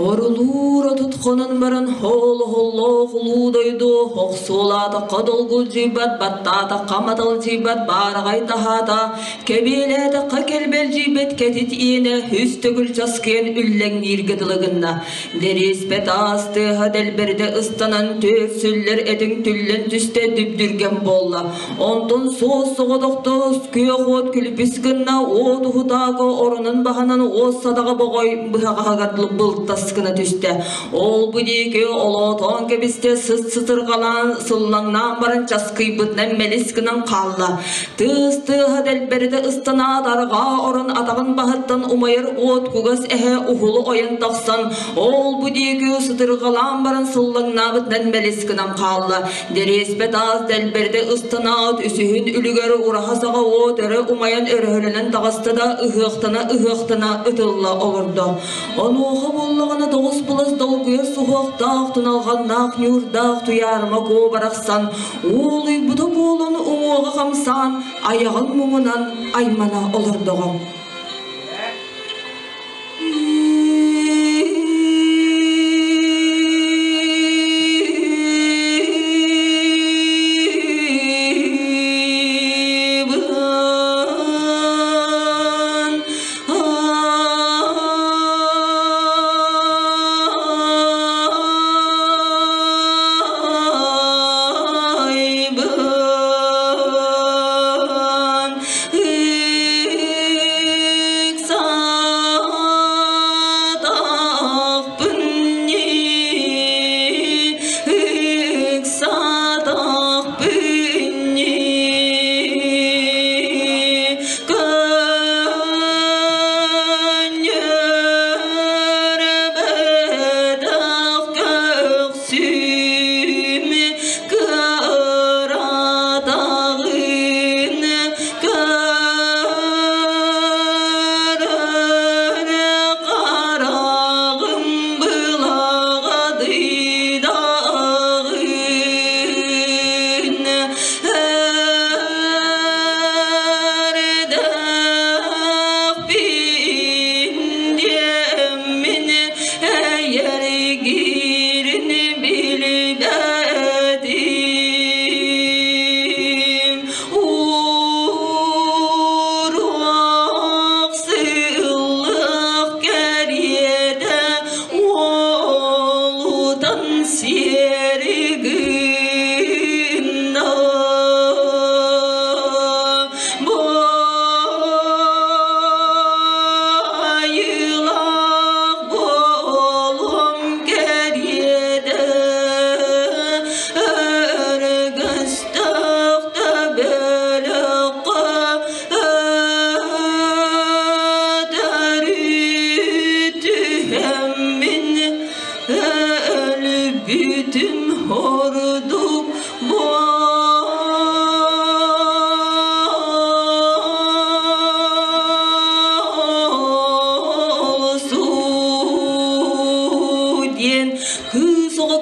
Орулуур 30 хонон баран хоол-оһоллоох улуу дойду охсуолаатахха долгулдьуйбат, баттаатахха маталдьыйбат баараҕай таһаата, кэбиэлээтэххэ кэлбэлдьийбэт кэтит иэнэ үс төгүл часкыйан үллэҥнииргэ дылы гынна. Дэриэспэ таас тыаһа дэлбэритэ ыстанан түөрт сүллэр этиҥ түллэн түстэ дүбдүргэн буолла. Онтон суос соҕотохто күөх уот күлүпүс гынна, уот уһутаака оронун баһынан уос садаҕа боҕой быһаҕаһыгар былтас гына түстэ. Ол бу диэки олоотоон кэбистэ сыт сытырҕалаан сыллаҥнаан баран часкыйбытынан мэлис гынан хаалла. Тыас тыаһа дэлбэритэ ыстанаат арҕаа орон атаҕын баһыттан умайар уот кугас эһэ уһулу ойон тахсан ол бу диэки сытырҕалаан баран сыллаҥнаабытынан мэлис гынан хаалла. Дэриэспэ таас дэлбэритэ ыстанаат үсүһүн үлүгэр ураһа саҕа уот өрө умайан өрөһөлөнөн таҕыста да ыһыахтана-ыһыахтана ытылла олордо. Онуоха буоллаҕына тоҕус былас долгуйар суһуохтаах, туналҕаннаах ньуурдаах Туйаарыма Куо барахсан уолуйбута буолан уҥуоҕа хамсаан, айаҕын муҥунан аймана олордоҕо.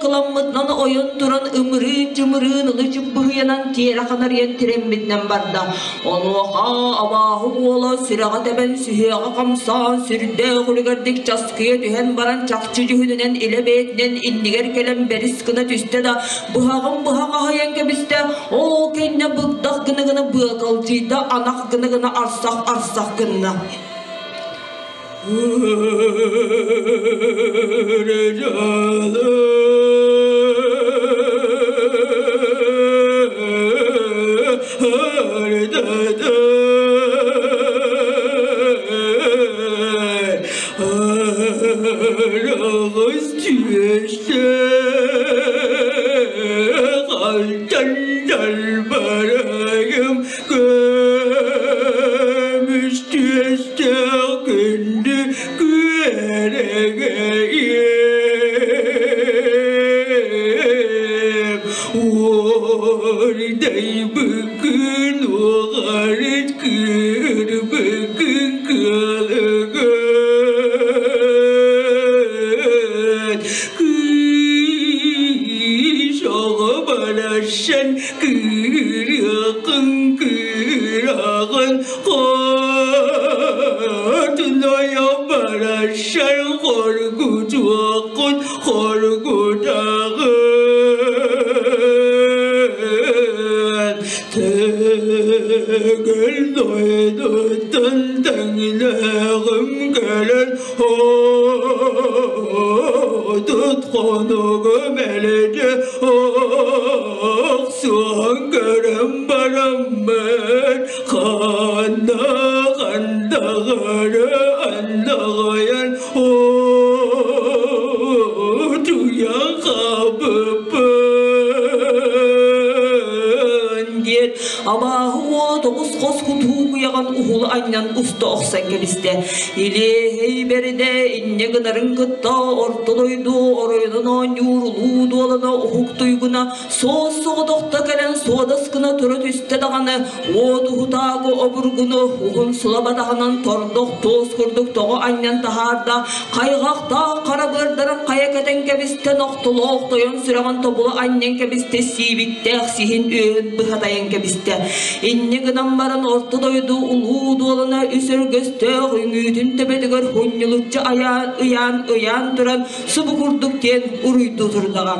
Кыламмытынан ойон туран ымырыын-чымырыын ылы-чып быһыйанан тиэрэ ханарыйан тирэммитинэн барда. Онуоха абааһы уола сүрэҕэ тэбэн сүһүөҕэ хамсаан сүрдээх үлүгэрдик часкыйа түһэн баран чахчы дьүһүнүнэн илэ бэйэтинэн иннигэр кэлэн бэрис гына түстэ да быһаҕын быһа хаһыйан кэбистэ. Ол кэннэ быгдах гына-гына быакалдьыйда, анах гына-гына арсах-арсах гынна. Тахсан хоргутуоххун хоргутаҕын. Төгөл дойдуттан тэҥнээҕим кэлэн отут хонугу мэлдьи охсуһан көрөн бараммын ханна хандаҕары андаҕайан утуйан хаалбыппын диэн абааһы уола тоҕус хос кутуу куйаҕын уһулу анньан уста охсон кэбистэ. Илиэһэй бэрдэ инньэ гынарын кытта орто дойду оройунан оонньуур улуу дуолана уһук туйгуна суос соҕотохто кэлэн суодас гына тура түстэ даҕаны уот уһутаагы обургуну уһун сула батаһынан тордох туос курдук тоҕо анньан таһаарда, хайҕахтаах хара быардарын хайа кэтэн кэбистэ, нохтолоох тойон сүрэҕин тобулу анньан кэбистэ, сиибиктээх сиһин үөһүн быһатайан кэбистэ. Инньэ гынан баран орто дойду улуу дуолана үс өргөстөөх үҥүүтүн төбөтүгэр хунньулуччу айаан ыйаан ыйаан туран субу курдук диэн уруйдуу турдаҕа.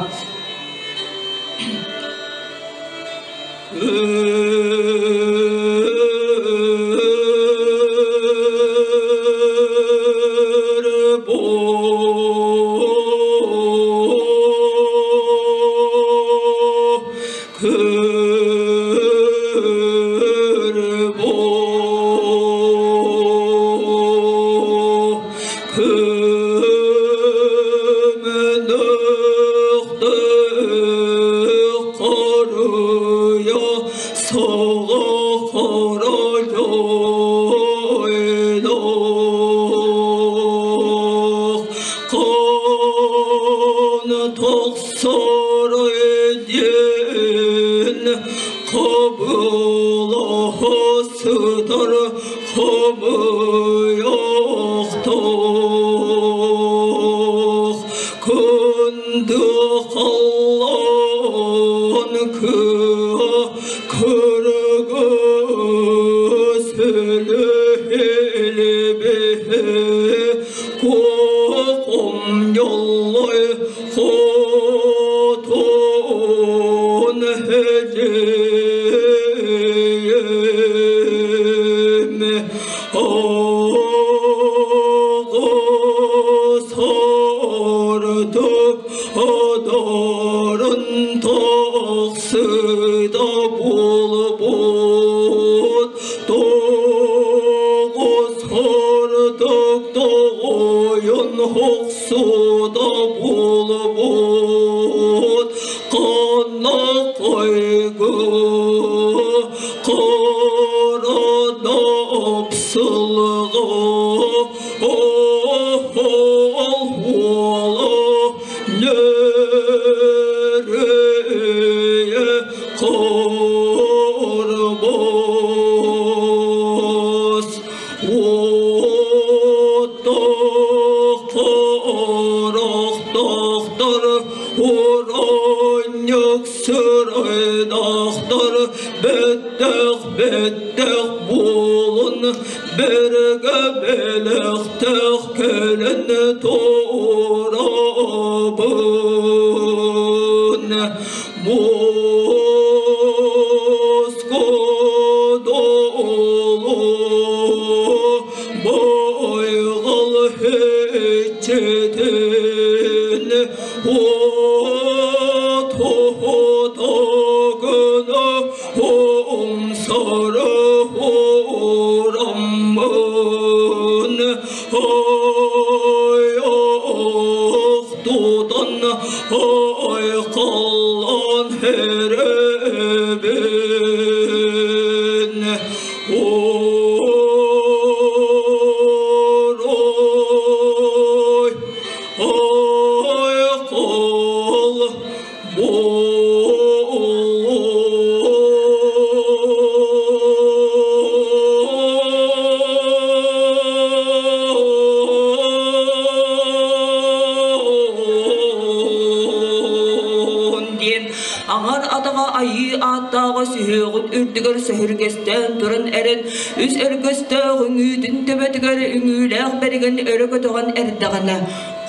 Аҥар атаҕа айыы ааттааҕа сүһүөҕүн үрдүгэр сөһүргэстээн туран эрэн, үс өргөстөөх үҥүүтүн төбөтүгэр үҥүүлээх бэригэн өрө көтөҕөн эрдэҕинэ,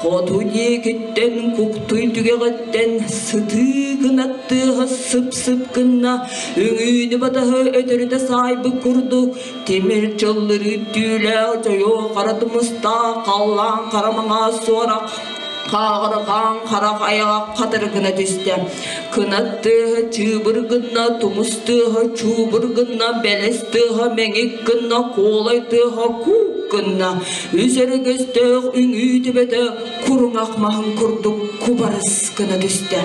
хоту диэкиттэн куктуй түгэҕиттэн сытыы гынат тыаһа сып-сып гынна, үҥүүнү батаһы өтөрүтэ саайбыт курдук тимир чыллырыы түүлээх дьойуо хара тумустаах халлаан хара маҥаас суорах Хааҕырҕаан харах айаҕа хатыр гына түстэ. Кынат тыаһа чыыбыр гынна, тумус тыаһа чуубур гынна, бэлэс тыаһа мэҥик гынна, куолай тыаһа куук гынна. Үс өрөгөстөөх үҥүү төбөтө куруҥах маһын курдук кубарыс гына түстэ.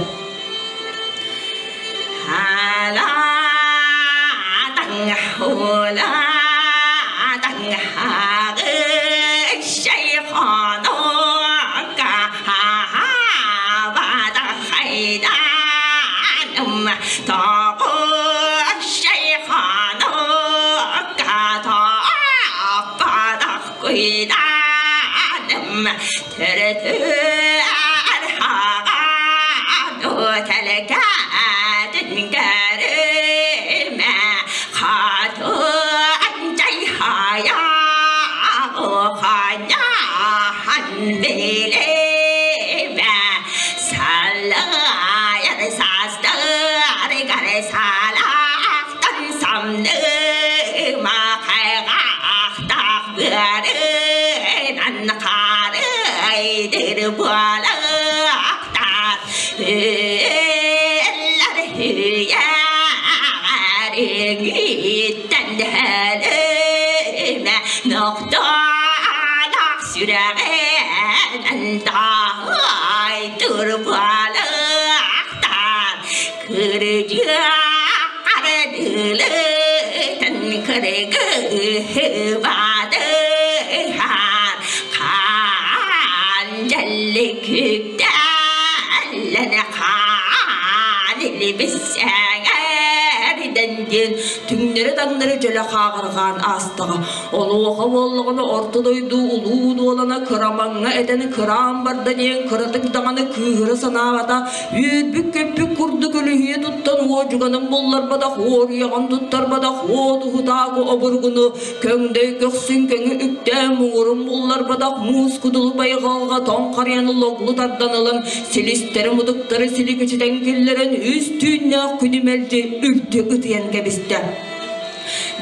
Диэн түҥнэри-таҥнары дьөлө хааҕырҕаан аастаҕа. Онуоха буоллаҕына орто дойду улуу дуолана кырамаҥҥа этэн кыраан барда диэн кыратык даҕаны кыыһыра санаабата, үөрбүт-көппүт курдук үлүһүйэ туттан уодьуганын булларбатах, уоруйаҕын туттарбатах уот уһутааку обургуну көҥдөй көхсүн көҥү үктээн муҥурун булларбатах муус кудулу байҕалга тоҥ харыйаны логлу тардан ылан силистэри-мутуктары силикичитэн киллэрэн үс түүннээх күнү мэлдьи үлтү ытыйан кэбистэ.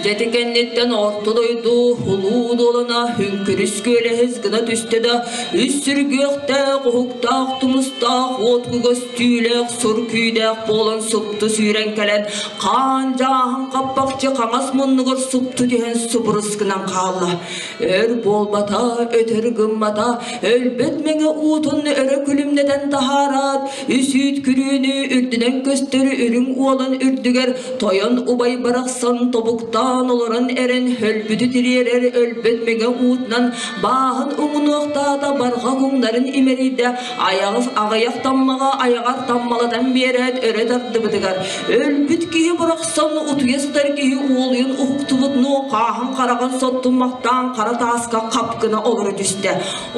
Дьэти кэнниттэн орто дойду улуу дуолана үҥкүрүс күөлэһис гына түстэ да үс сүргүөхтээх, уһуктаах, тумустаах, уот көстүүлээх, сур күүдээх буолан супту сүүрэн кэлэн хаан дьааһын хаппахчы хаҥас муннугар супту түһэн субурус гынан хаалла. Өр буолбата, өтөр гыммата, өлбөт мэҥэ уутун өрө күлүмнэтэн таһаараат, үс үүт күрүөнү үрдүнэн көстөр үрүҥ уолан үрдүгэр тойон убай барахсан тобуктаан олорон эрэн өлбүтү тириэрэр өлбөт мэҥэ уутунан бааһын уҥунуохтаата барҕа куҥнарын имэрийдэ айаҕас аҕыйах таммаҕа айаҕар таммалатан биэрээт өрө тардыбытыгар өлбүт киһи бырахсан утуйа сытар киһи уолуйун уһуктубут нуо хааһын хараҕын соттуммахтаан хара тааска хап гына олоро түстэ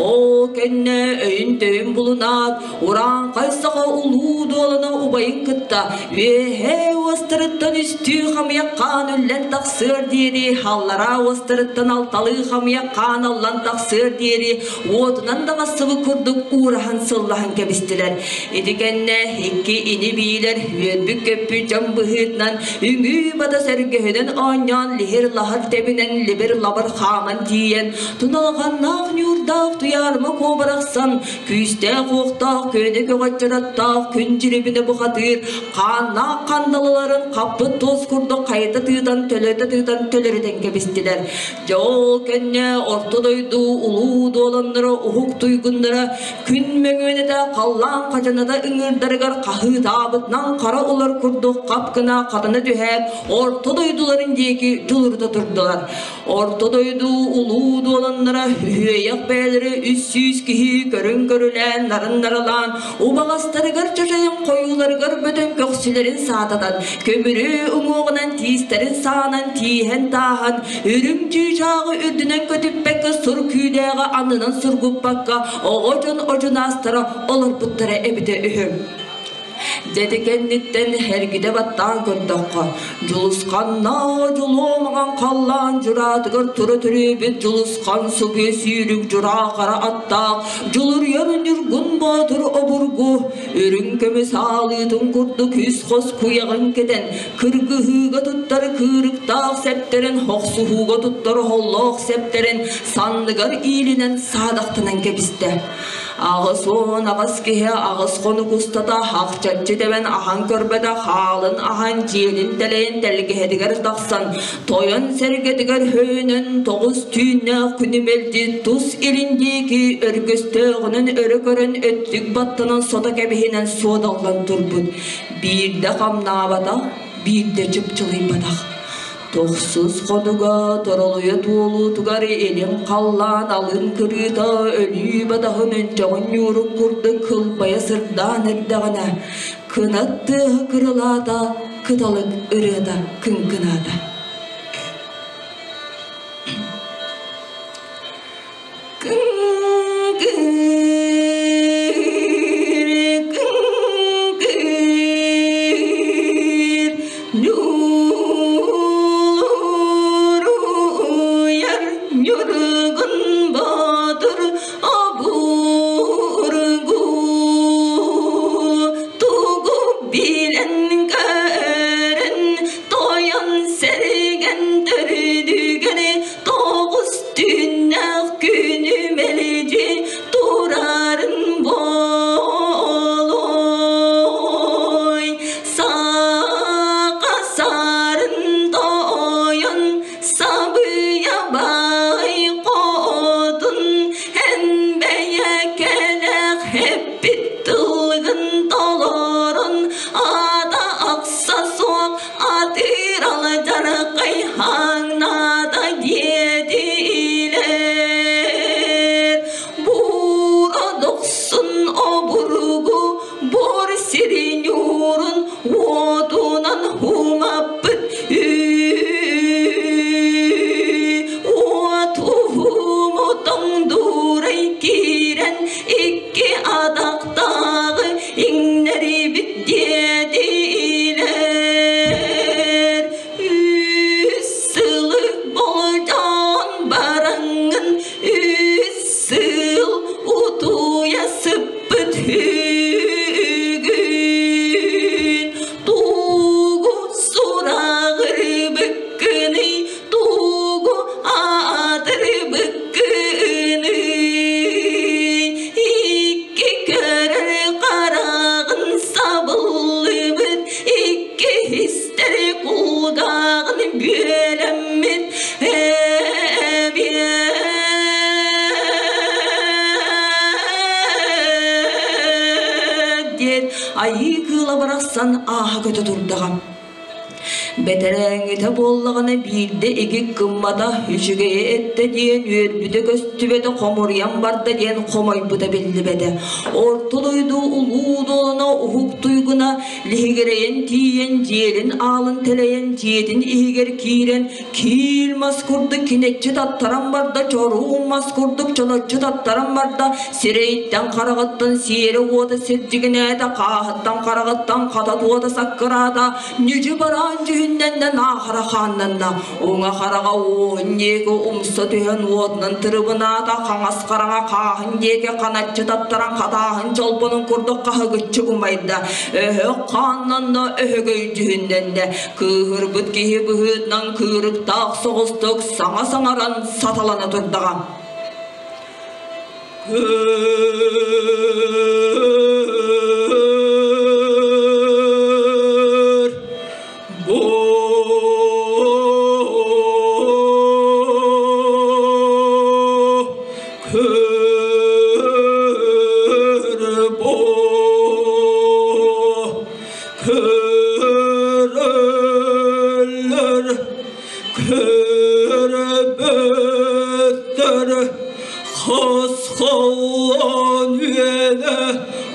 ол кэннэ өйүн-төйүн булунаат урааҥхай саха улуу дуолана убайын кытта үөһээ уостарыттан үстүү хамыйах хаан үллэн тахсыар диэри аллараа уостарыттан алталыы хамыйах хаан аллан тахсыар диэри уотунан даҕассыбыт курдук уураһан сыллаһан кэбистилэр. Ити кэннэ икки ини-биилэр үөрбүт-көппүт дьон быһыытынан үҥүү-бата сэргэһинэн оонньоон лиһир-лаһар тэбинэн либир-лабыр хааман тиийэн туналҕаннаах ньуурдаах туйаарыма куобарахсан күүстээх-уохтаах күөнэ көҕөччөрөттөөх күн дьирибинэ бухатыыр хааннаах хандалыларын хаппыт туос курдук хайыта тыытан төлөтө тыытан төлөрүтэн кэбистилэр. Дьэ ол кэннэ орто дойду улуу дуоланнара уһук туйгуннара күн мөҥүөнэтэ халлаан хачаната ыҥыырдарыгар хаһыытаабытынан хара улар курдук хап гына хатана түһээт орто дойдуларын диэки дьулурута турдулар. Орто дойду улуу дуоланнара үһүөйэх бэйэлэрэ 300 киһи көрүн көрүлээн нарын-нарылаан убаҕастарыгар чачайан хойууларыгар бөтөн көхсүлэрин саататан көмүрү уҥуоҕунан тиистэрин саанан тииһэн-тааһан үрүҥ чыычааҕы үрдүнэн көтүппэккэ сур күүдээҕи аннынан сургуппакка оҕо дьон одьунаастара олорбуттара эбитэ үһү. Дьэти кэнниттэн эргитэ баттаан көрдөххө, Дьулусханнааҕы дьулуомаҕан халлаан дьураатыгар тура төрөөбүт Дьулусхан субуйа сүүрүк дьураа хара аттаах Дьулуруйар Ньургун Боотур обургу үрүҥ көмүс аалыытын курдук үс хос куйаҕын кэтэн кыргыһыыга туттар кыырыктаах сэптэрин охсуһууга туттар оһоллоох сэптэрин санныгар иилинэн саадахтанан кэбистэ. 88 киһи аҕыс хонук устата хахчаччы тэбэн аһан көрбөтөх хаалын аһан дьиэлин тэлэйэн тэлгэһэтигэр тахсан тойон сэргэтигэр һөөнөн тоҕус түүннээх күнү мэлдьи тус илин диэки өргөстөөҕүнэн өрө көрөн өттүк баттанан сото кэбиһинэн суодаллан турбут. Биирдэ хамнаабатах, биирдэ чыпчылыйбатах. Тохсус хонуга торолуйа туолуутугар илин халлаан алын кырыыта өлүү батаһын өнчөҕүн ньуурун курдук кылбайа сырдаан эрдэҕинэ, кынат тыаһа кырылаата, кыталык ырыата кыҥкынаата. Кыҥкыр, ньууруйар Ньургун Боотур обургу тугу билэн көрөн тойон сэргэн төрдүгэр тоҕус түүннээх күнү мэлдьи турарын буолуой саха сарын тойон сабыйа бай хотун эн бэйэ кэлэх эппит тылгын толорун ата ахса суох атыырал дьарҕай хаҥнаата диэтилэр. Буура дохсун обургу бор сирин ньуурун уотунан умаппыт уот уһуму тоҥдуурай киирэн икки атахтааҕы иҥнэрибит диэтилэр. Үс сылы болдьоон бараҥҥын үс сыл утуйа сыппыт үгүн. Тугу сураҕырбыккыный, тугу аатырбыккыный? Икки көрөр хараҕын сабыллыбыт, икки истэр кулгааҕын бүөлэммит эбиэт диэн айыы кыыла барахсан ааһа көтө турдаҕа. Бэтэрээҥҥитэ буоллаҕына биирдэ игик гыммата, үчүгэйи эттэ диэн үөрбүтэ көстүбэтэ, хомуруйан барда диэн хомойбута биллибэтэ. Орто дойду улуу дуолана уһук туйгуна лиһигирэйэн тиийэн дьиэлин аалын тэлэйэн дьиэтин иһигэр киирэн киил мас курдук кинэччи таттаран барда, чоруун мас курдук чоноччу таттаран барда, сирэйиттэн хараҕыттан сиэрэ уота сирдьигинээтэ, хааһыттан хараҕыттан хата туота саккыраата, ньүдьү бараан дьүһүннэннэ наахара хааннанна, уҥа хараҕа уоһун диэки умса түһэн уотунан тырыбынаата, хаҥас хараҥа хааһын диэки ханаччы таттаран хатааһын чолбонун курдук хаһыгыччы умайда, өһөх хааннанна, өһөгөй дьүһүннэннэ, кыыһырбыт киһи быһыытынан кыырыктаах соҕустук саҥа саҥаран саталана турдаҕа. Көр бу көр бу көрөллөр көрбөттөр хас халлаан үөнэ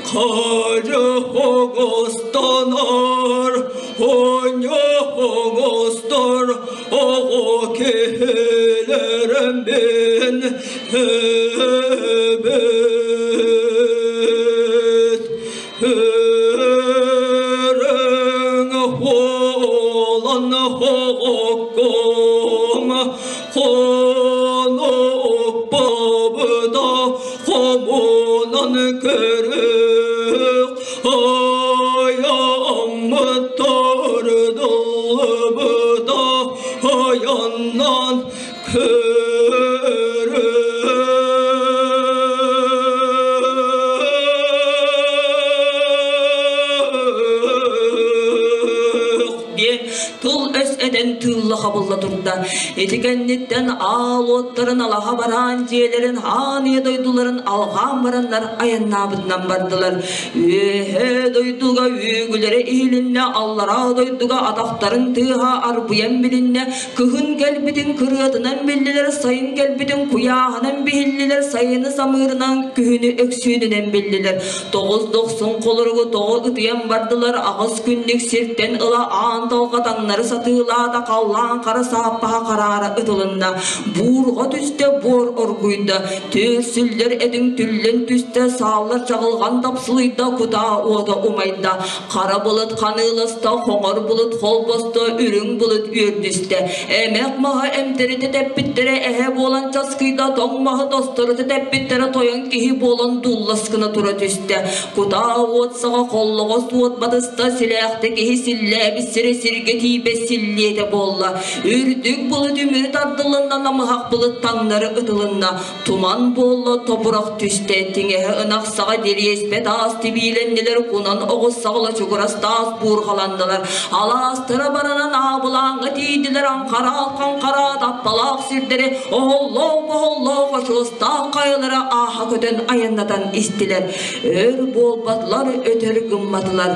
хары оҥостанар оонньо оҥостор оҕо киһилэрим мин эбит. Хонон көрүөх айаммыт тардыллыбыта айаннан көрүөх диэн тыл-өс этэн тыылла-хабылла турда. Ити кэнниттэн аал уоттарын алаһа бараан дьиэлэрин аан ийэ дойдуларын алҕаан бараннар айаннаабытынан бардылар. Үөһээ дойдуга үүгүлэрэ иһилиннэ, аллараа дойдуга атахтарын тыаһа арбыйан билиннэ, кыһын кэлбитин кырыатынан биллилэр, сайын кэлбитин куйааһынан биһиллилэр, сайыны самыырынан, күһүнү өксүүнүнэн биллилэр. Тоҕус дохсун холоругу тоҕо ытыйан бардылар, аҕыс күннүк сиртэн ыла аан талҕа таҥнары сатыылаата, халлаан хара сааппаһа хараара ытылынна. Буурҕа түстэ, буор оргуйда, түөрсүллэр этиҥ түллэн түстэ, сааллар чаҕылҕан тапсылыйда, кутаа уота умайда. Хара былыт ханыыласта, хоҥор былыт холбосто, үрүҥ былыт үөрдүстэ. Эмэх маһа эмтэритэ тэппиттэрэ эһэ буолан часкыйда, тоҥ маһы тосторута тэппиттэрэ тойон киһи буолан дуллас гына тура түстэ. Кутаа уот саҕа холлоҕос уот батыста, силээхтэ киһи силлээбит сирэ сиргэ тиийбэт силлиэтэ буолла. Үрдүк былыт үмүрү тардылынна, намыһах былыт таҥнары ытылынна. Туман буолла, тобурах түстэ, тиҥэһэ ынах саҕа дириэспэ таас тибиилэннилэр, кунан оҕус саҕала чугурас таас буурҕаланнылар. Алаастара баранан аабылааҥҥа тиийдилэр, аҥхараат хаҥхараат аппалаах сирдэри оһоллоох-моһоллоох очуостаах хайалара ааһа көтөн айаннатан истилэр. Өр буолбатылар, өтөр гымматылар.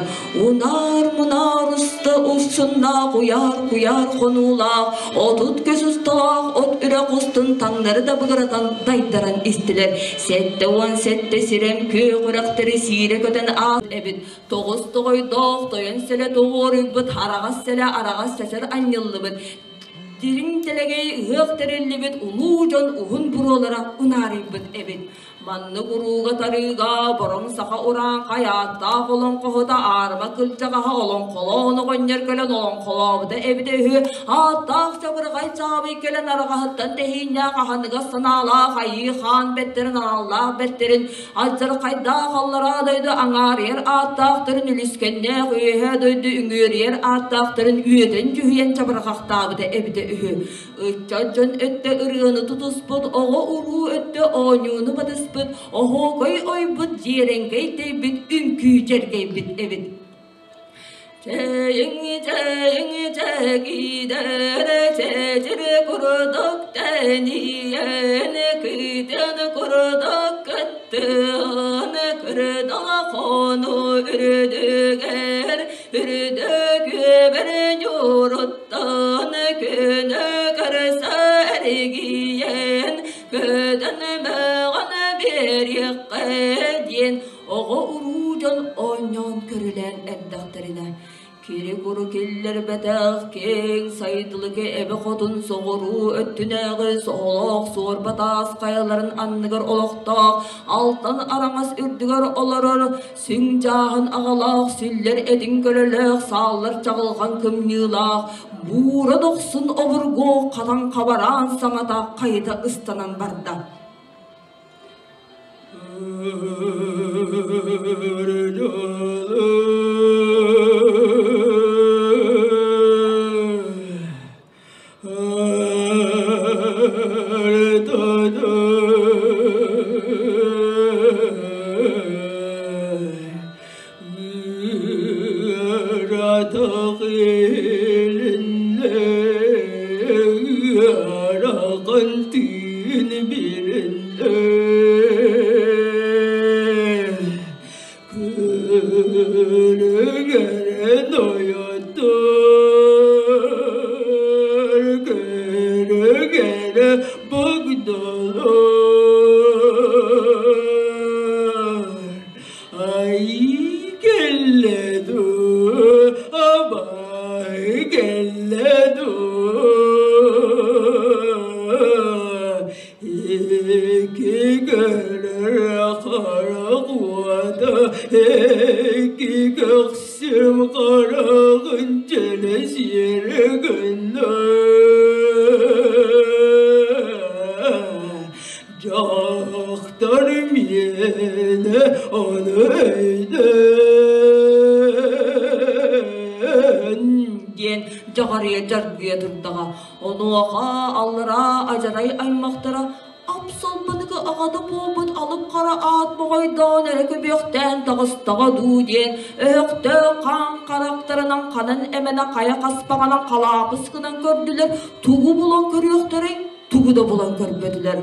Унаар-мунаар уста урсуннаах уйаар-куйаар хонуулаах, 30 көс усталаах от үрэх устун таҥнары да быгыратан дайдаран истилэр. 77 сирэм күөх үрэхтэри сиирэ көтөн аат эбит. Тоҕус тоҕойдоох тойон сэлэ тоҕуоруйбут, араҕас сэлэ араҕас чачар анньыллыбыт. Дириҥ тэлэгэй ыһыах тэриллибит улуу дьон уһун буруолара унаарыйбыт эбит. Маннык урууга-тарыыга бороҥ саха урааҥхай ааттаах олоҥхоһута аарыма кырдьаҕаһа олоҥхолоон оҕонньор кэлэн олоҥхолообута эбитэ үһү. Ааттаах чабырҕай чаабый кэлэн арҕаһыттан тэһииннээх аһыныгас санаалаах айыы хаан бэттэрин аналлаах бэртэрин алдьархайдаах аллараа дойду аҥаарыйар ааттаахтарын үлүскэннээх үөһээ дойду үҥүөрүйэр ааттаахтарын үөтэн дьүһүйэн чабырҕахтаабыта эбитэ үһү. Ыччат дьон өттө ырыаны тутуспут, оҕо-уруу өттө оонньууну батыспыт, оһуокай ойбут, дьиэрэҥкэй тэйбит, үҥкүү дьэргэйбит эбит. Чэйиҥ, чэйиҥ, чэкиидэрэ, чэчир курдук тэнийэн, кыытын курдук кыттыан, кырдал хону үрдүгэр, үрдүк үөбэр ньууруттан күнү көрсө эргийэн, көтөн мөҕөн биэриэххэ диэн оҕо-уруу дьон оонньоон көрүлээн эрдэхтэринэ Кири-куру киллэрбэтэх киэҥ сайдылыгы эбэ хотун соҕуруу өттүнээҕи соһолоох суорба таас хайаларын анныгар олохтоох алтан араҥас үрдүгэр олорор сүҥ дьааһын аҕалаах сүллэр этиҥ көлөлөөх сааллар чаҕылҕан кымньыылаах буура дохсун обургу хатан хабараан саҥата хайыта ыстанан барда. Дьахтар миэнэ Ону өйдөөн диэн дьаҕарыйа дьаргыйа турдаҕа. Онуоха аллараа адьарай аймахтара Апсалбаныгы аҕата буолбут алып хара аат моҕойдоон эрэ көбүөхтээн таҕыстаҕа дуу диэн өһөхтөөх хаан харахтарынан ханан эмэнэ хайа хаспаҕынан халаапыс гынан көрдүлэр, тугу булан көрүөхтэрэй, тугу да булан көрбөтүлэр.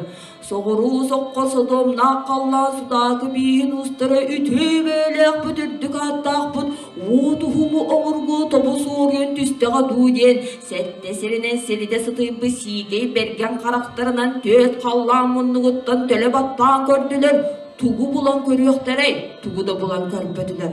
Соҕуруу соххо содуомнаах халлаан сутаакы бииһин уустара үтүө бэйэлээхпит үрдүк ааттаахпыт уот уһуму обургу тобус уоруйан түстэҕэ дуу диэн сэттэ сиринэн силитэ сытыйбыт сиикэй бэргэн харахтарынан түөрт халлаан муннугуттан төлө баттаан көрдүлэр, тугу булан көрүөхтэрэй, тугу да булан көрбөтүлэр.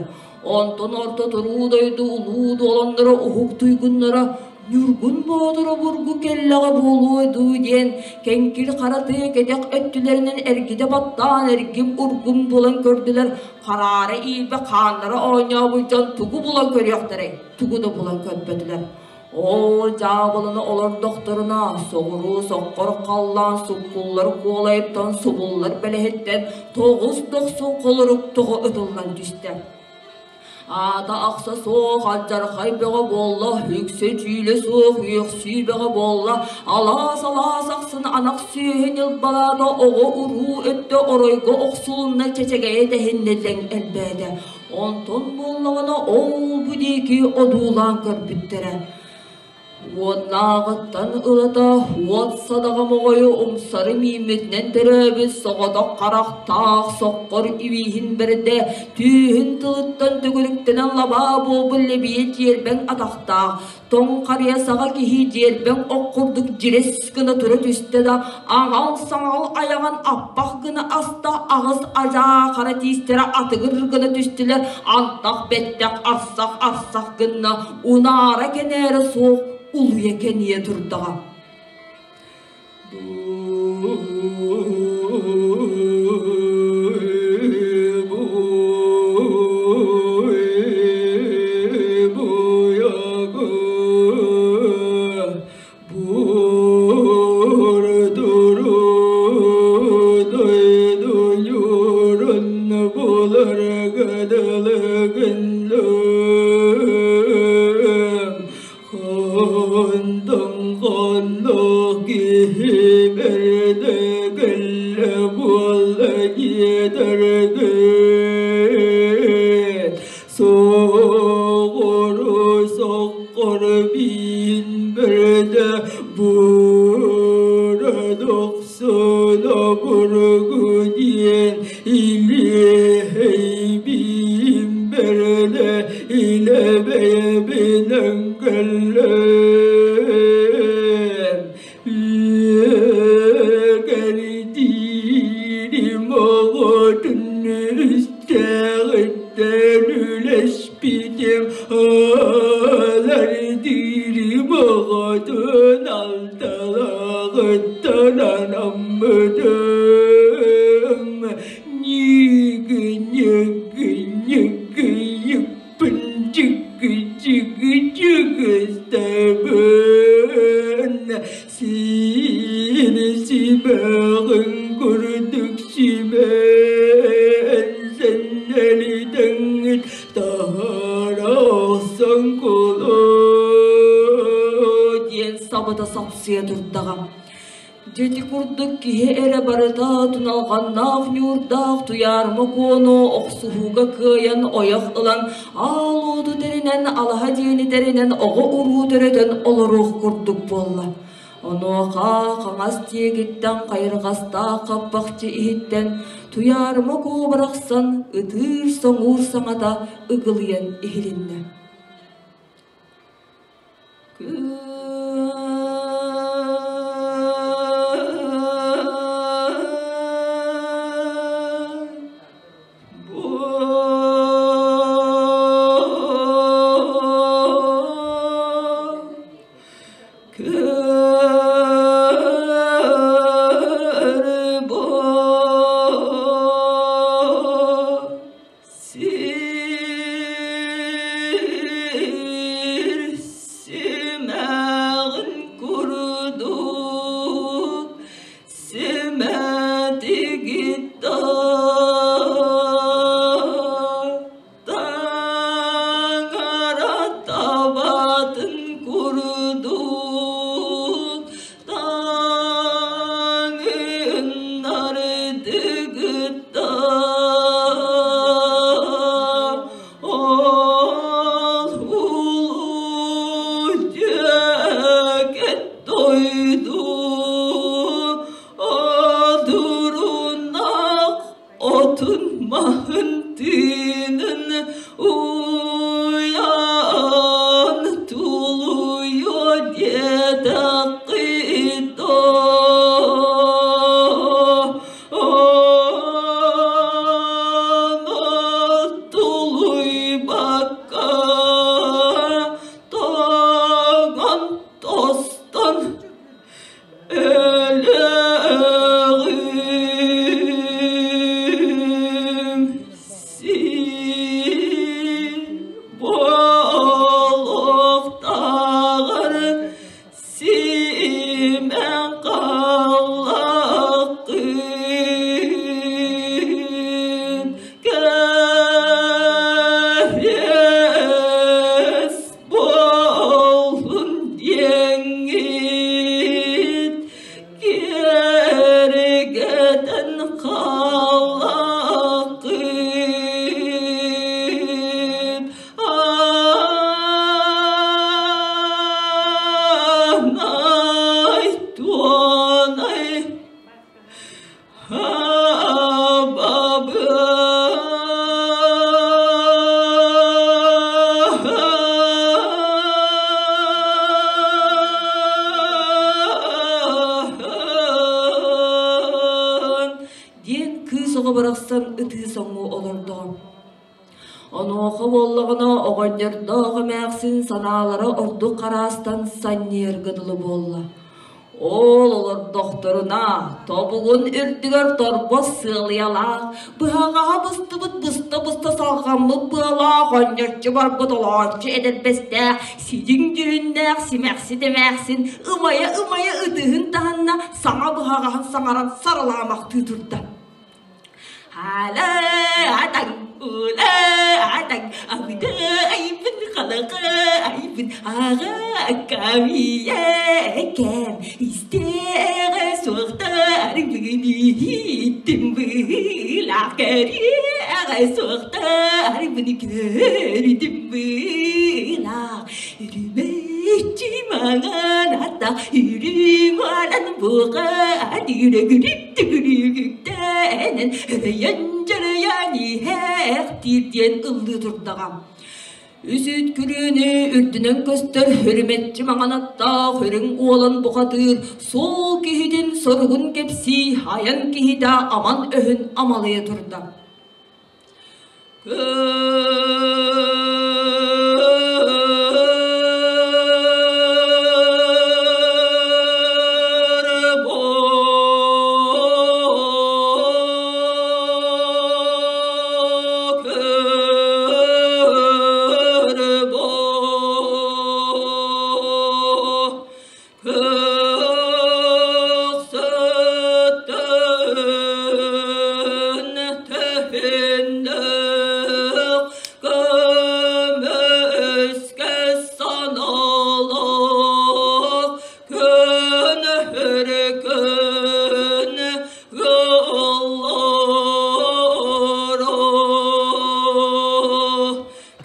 Онтон орто туруу дойду улуу дуоланнара уһук туйгуннара Ньургун Боотур обургу кэллэҕэ буолуо дуу диэн кэҥкил хара тыа кэтэх өттүлэринэн эргитэ баттаан эргим-ургум булан көрдүлэр, хараара иирбэ хааннара оонньообут дьон тугу булан көрүөхтэрэй, тугу да булан көрбөтүлэр. Ол дьаабыланы олордохторуна, соҕуруу соххор халлаан суккуллар куолайыттан субуллар бэлэһиттэн тоҕус дохсун холорук тоҕо ытыллан түстэ. Аата ахса суох алдьархай бөҕө буолла, үксэ дьүүлэ суох үөхсүү бөҕө буолла, алаас-алаас ахсын анах сүөһү ньылбалаата, оҕо-уруу өттө оройго охсулунна, чэчэгэйэ тэһиннэ дэҥ элбээтэ. Онтон буоллаҕына ол-бу диэки одуулаан көрбүттэрэ. Уоннааҕыттан ылата уот садаҕа моҕойу умсары мииммитинэн төрөөбүт соҕотох харахтаах соххор ибииһин бэрдэ, түүһүн тылыттан төгүрүктэнэн лабаа буолбут лэбийэ тиэрбэҥ атахтаах, тоҥ харыйа саҕа киһи дьиэрбэҥ ох курдук дьирэс гына тура түстэ да, аҥал-саҥал айаҕын аппах гына аста, аҕыс адьаа хара тиистэрэ атыгыр гына түстүлэр, антах бэттэх арсах-арсах гынна, унаара кэнээрэ суох улуйа кэнийэ турдаҕа. Диэн сабыта сапсыйа турдаҕа. Дьити курдук киһи эрэ барыта туналҕаннаах ньуурдаах туйаарма куону охсуһууга кыайан ойох ылан, аал уоту тэринэн, алаһа дьиэни тэринэн оҕо-уруу төрөтөн олоруох курдук буолла. Онуоха хаҥас диэкиттэн хайырҕастаах хаппахчы иһиттэн Туйаарыма Куо барахсан ытыыр-соҥуур саҥата ыгылыйан иһилиннэ. Сир симэҕин. Маһын тыынын уйан тулуйуо диэтэххит Тулуйбакка тоҥон тостон Өлөҕүм син буолуохтааҕар симэн хааллаххын кэриэс буоллун диэҥҥит киэргэтэн хааллаххыт Аанай туонай Диэн кыыс оҕо барахсан ытыы соҥуу олордоҕо. Онуоха буоллаҕына оҕонньордоох эмээхсин санаалара ордук хараастан санньыарга дылы буолла. Ол олордохторуна тобугун үрдүгэр торбос сыалыйалаах, быһаҕаһа быстыбыт быста-быста салҕаммыт быалаах онньоччу барбыт олооччу эдэрбэстээх, сидьиҥ дьүһүннээх симэхсит эмээхсин ымайа-ымайа ытыһын таһынна саҥа быһаҕаһын саҥаран сарылаамахтыы турда. Хаалаатаҥ, улаатаҥ, абыта айбын халаха айбын аҕа камия кэм истэҕэ суохтар бүгүн быылаах кэриэҕэ суохтар бүгүн көрүтүм быылаах үрүмэччи маҥан ата үрүҥ уолан бука Тигиригүттэнэн өрөйөн-дьөрөйөн иһээхтиир диэн ыллыы турдаҕа. Үс үүт күрүөнү үрдүнэн көстөр үрүмэччи маҥан аттаах үрүҥ уолан бухатыыр суол киһитин соругун кэпсии айан киһитэ аман өһүн амалыйа турда. Көксөттөн төһүннөх көмүскэ саналах күн күн ыллара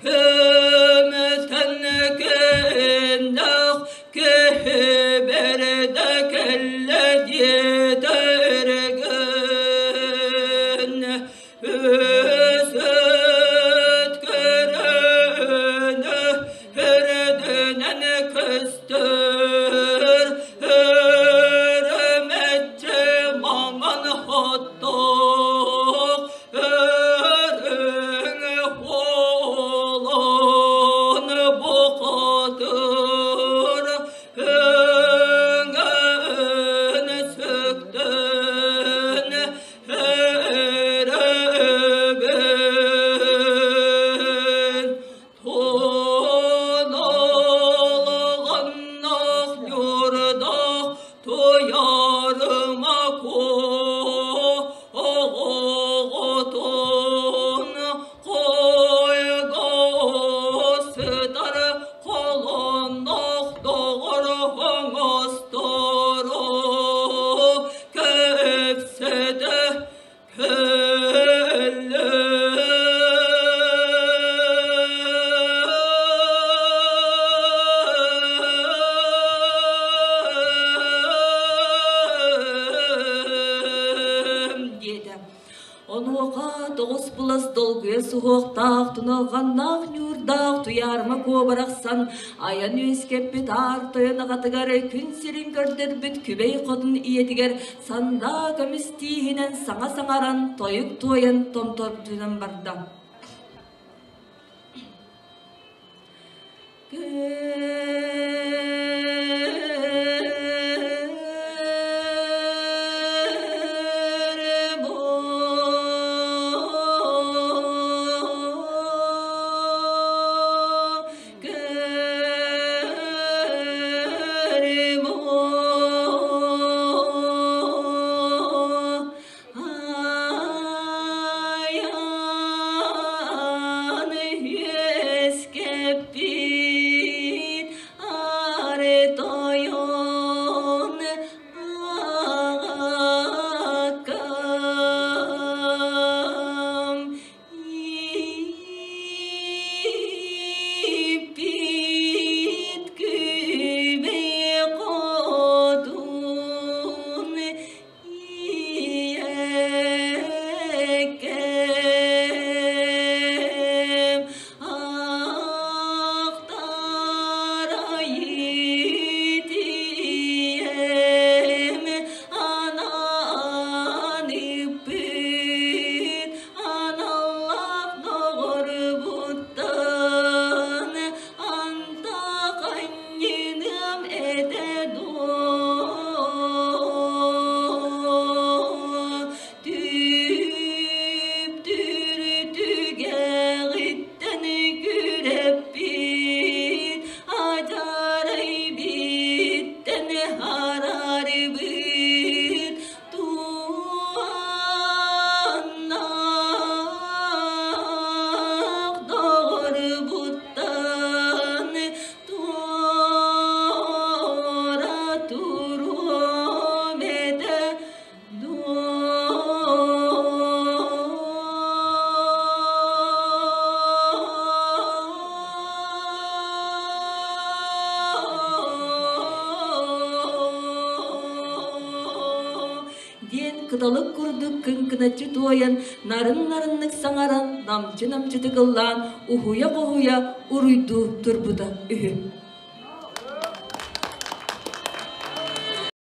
Көмөтөн көннөх кэбэрдэ кэллэ диэтэргэн Өсөт көрөнө өрдөнөн көстөр Өрөмөччү маҥан хоттох Өрүҥ буолан бухатыр өҥөн сүктэн эрэбин Туналҕаннах ньурдах туйарыма оҕоҕотун хойго сытар холоннох доҕор оҥосторо кэпсэтэ Диэтэ. Онуоха тоҕус топпулас долгуйа суһуохтаах, туналҕаннаах ньуурдаах Туйаарыма Куо барахсан айан үөскэппит аар тойон аҕатыгар күн сирин көрдөрбүт Күбэй хотун ийэтигэр сандаа көмүс тииһинэн саҥа саҥаран, тойук туойан томтордунан барда. Айан үөскэппит ары тойон аҕаккам Ииппит күбэй хотун ийэкэм ахтарайыт ийэм анаан ыппыт аналлаах доҕорбуттан антах анньыныам этэ дуо түптүр түгэҕиттэн күрэппит адьарай биттэн хараарбыт Туаннаах доҕорбуттан туора туруом этэ дуо. Диэн кыталык курдук кыҥкыначчы туойан, нарын-нарыннык саҥаран, намчы-намчытык ыллаан, уһуйа-хоһуйа уруйдуу турбута үһү.